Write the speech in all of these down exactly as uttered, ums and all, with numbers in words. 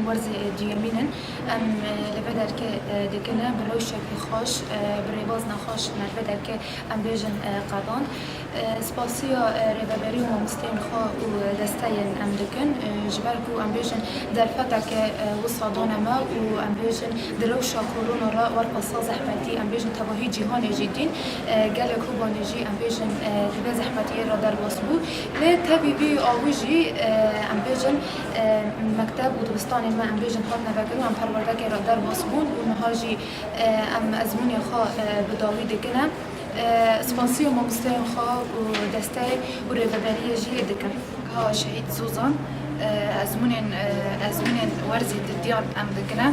Werzê, e, duyemîn in. Em, e, li vê derkê, e, dikine bi rewşekî xweş, e, bi rêbazina xweş me li vê derkê em bêjin, e, qedand. E, spasiya, e, rêveberî û mamosteyên xwe û desteyên em dikin, e, ji ber ku em bêjin derfeteke, e, wisa dane me û em bêjin di rewşa korona re werqasa zehmetî, em bêjin tevahî cîhanê jî dîn, e, gelê Kobanê jî em bêjin, e, di vê zehmetiyê re derbas bû. Lê tevî vî awî jî, e, em bêjin, e, mekteb û dibistanên me em bêjin hatine vekirin û em perwerdekê re derbas bûn û niha jî, e, em ezmûnê xwe, e, bi dawî dikine. E, spasiya mamosteyên xwe û desteyê û rêveberiyê jî dikim. Ka Şehîd Zozan, e, ezmûnên, e, ezmûnên werzê didiyan em dikine.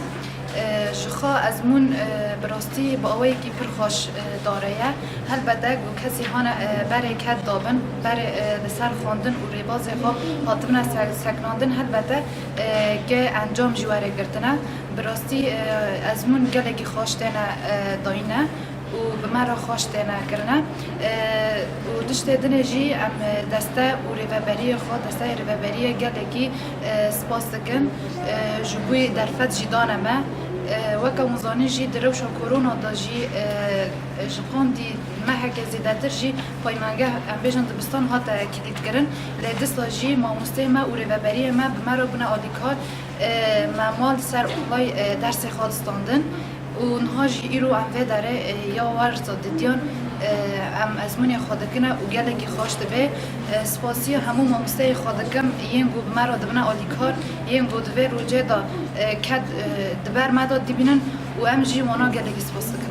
E, ji xwe ezmûn, e, bi rastî bi awayekî pir xweş, e, dare ye. Helbete ku kesî hane, e, berê ket dabin, berê, e, li ser xwendin û rêbazê xwe hatibine se-, sekinandin, helbete, e, ke encam jî were girtine. Bi rastî, e, ezmûn gelekî xweş têne, e, dayîne û bi me re xweş têne kirine. E, û tiştê dinê jî em, e, deste û rêveberiyê xwe, desteyê rêveberiyê gelekî, e, spas dikin. E, ji bo derfet jî dane me. E, weke hûn zanîn jî di rewşa korona de jî, e, ji qandî meheke zêdetir jî peymangeh, em bêjin dibistan hate kilîtkirin. Lê dîsa jî mamosteyê me û rêveberiyê me bi me re bûne alîkar. E, me mal ser online, e, dersê xwe distandin. Û niha jî îro em vê derê, e, ya werza didiyan, e, em ezmûnê xwe dikine û gelekî xweş dibe. E, spasiya hemû mamosteyê xwe dikim, yên ku bi me re dibine alîkar, yên ku di vê rojê de, e, ked, e, di ber me de dibînin û em jî wana gelekî spas dikin.